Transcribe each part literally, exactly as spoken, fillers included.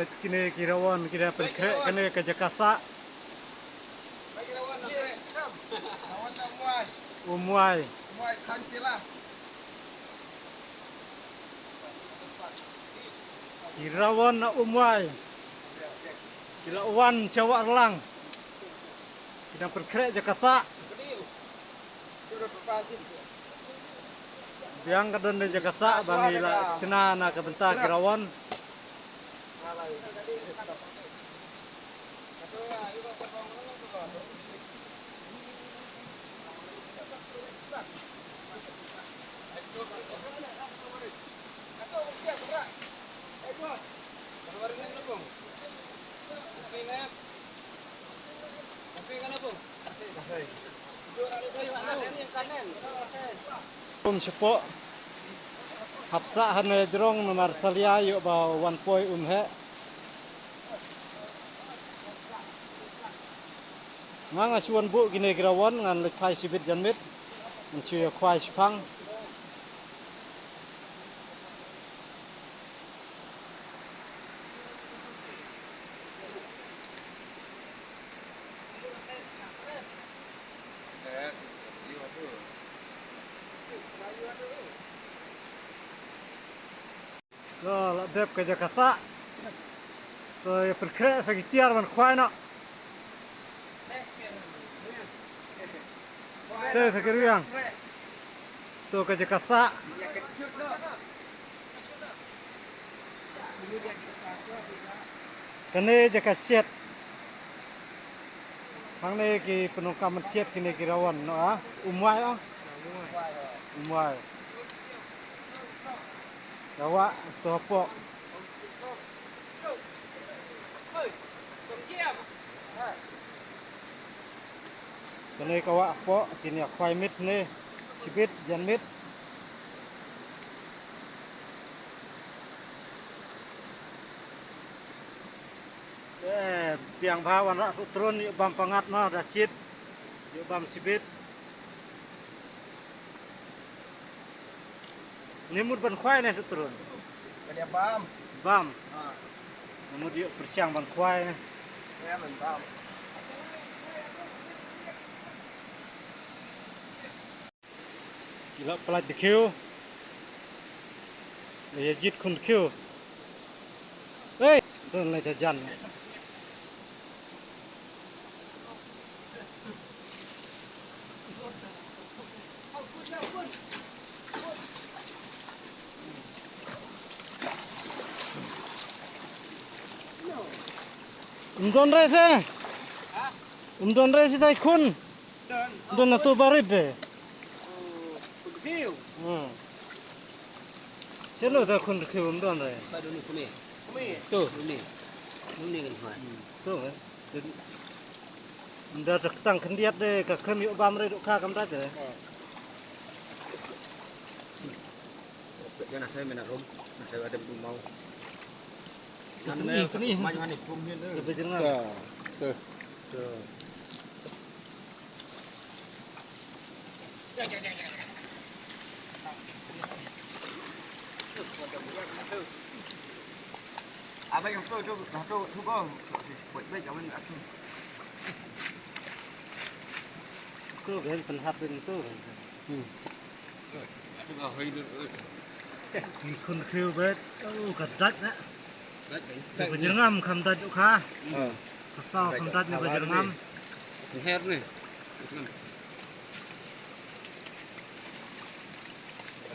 Kine ki rawon ki da pynkhreh kane ka jaka sah. Umwai. Ki rawon na Umwai ki la wan sha Wah Rlang. Ki dang pynkhreh jaka sah. Biang ka don jaka sah ba ngi la shna na ka bynta ki rawon. Um shapoh hap sah hangne jrong namar salia ïoh ba wan poi um heh. Nga nga shu wan buh kine ki rawon ngan leit phai shibit janmiet. Ngan shu ïa khwai shiphang. Ka la dep ka jaka sah. To ïa pynkhreh sa ki tiar ban khwai noh. Sa sa ki riang. To ka jaka sah. Kane jaka shet. Hangne ki pyndonkam ban shet kine ki rawon noh, ah. Umwai, ah. Umwai. Ka wah to hapoh. Kane ka wah hapoh, kin ïa khwai miet ne shibit janmiet. Eh, biang bha wanrah suh trun, ïoh bam pyngngad noh, da shit. Ïoh bam shibit. Ni mut ban khwai ne suh trun. Ka dei bam. Bam. Ha. Ni mut ïoh pyrshang ban khwai ne. Ka dei ban bam. Ki la pynlait dkhiew. La ïa jied khun dkhiew. Hei, don la jajan. Um don re se. Um don re se dei khun. Don na tu barit de. Hmm. Selo da khun dkhiew um don re. Ba don kumi. Kumi. Tu. Kumi. Kumi kan hoi. Hmm. Tu kan. Ynda da ktang khyndiat de ka khlem ïoh bam re dohkha kam dait de. Jan asai mena rum, asai ada bumau. Jan ne, kani, kani. Mai hani pum hin. Ke bejeng. Tuh. Tuh. Abai yang tu tu tu tu bang. Buat baik kawan aku. Tu kan penhap tu. Hmm. Atu ka hoi lut. Ki khun dkhiew bad. Oh, ka dait na. Ka jyrngam kham dait dohkha. Hmm. Ka saw kham dait na ka jyrngam. Her ni.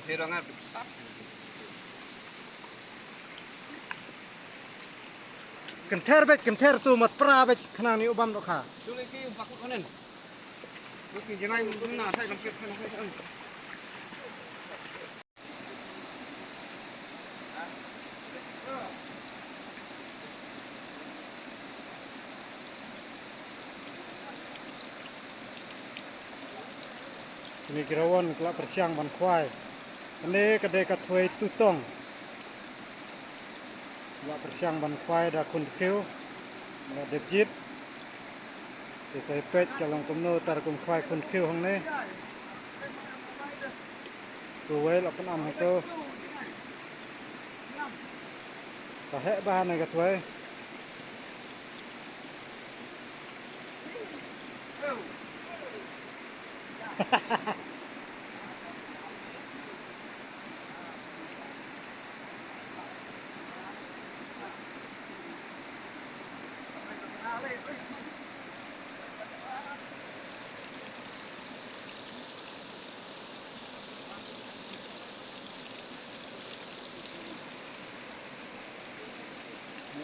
Her ngat sap. Kynther bad kynther tu mat pra bad khnang ni u bam dohkha. Tu lagi pakut kanen. Kine ki rawon ki la pyrshang ban khwai. Kane ka dei ka thwei tutong. La pyrshang ban khwai da khun dkhiew. La dep jied. Te sa peit ka long kumno tar kum khwai khun dkhiew hangne. Tu wei la pynam hangto. Ka heh bha ne ka thwei.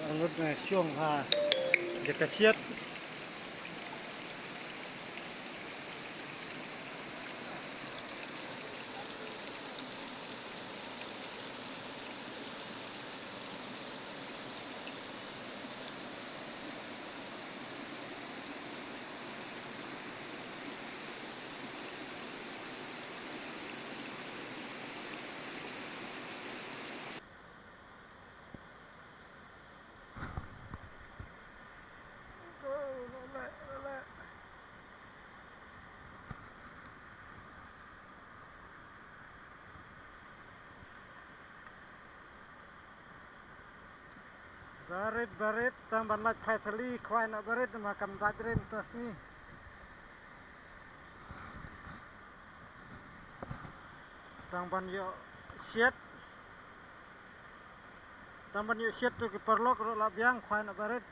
Arngut na shong ha jaka siat. Barit, barit, tang ban lait phai thali, khwai na barit, ma kam dait rin ta sni. Tang ban ïoh siat. Tang ban ïoh siat tu ki paralok ruh la biang khwai na barit.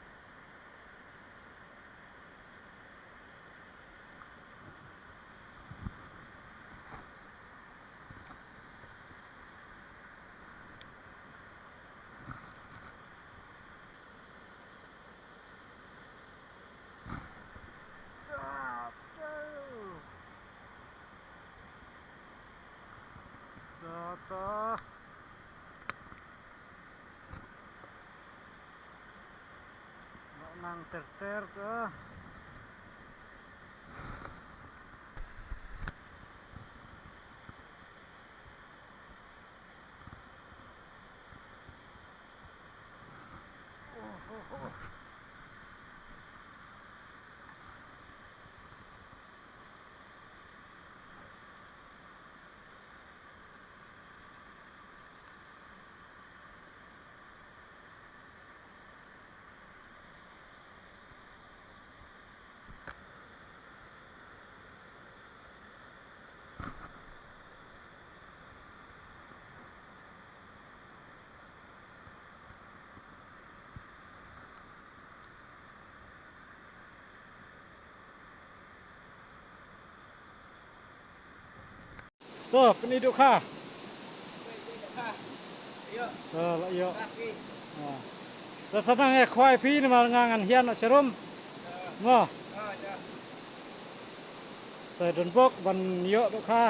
Nang ter ter ka. To, pyni duh kha. To, la ïoh. Ha. To sa nang ïa khwai phi namar nga ngan hian noh sharum. Mo. Sa don bok ban ïoh duh kha.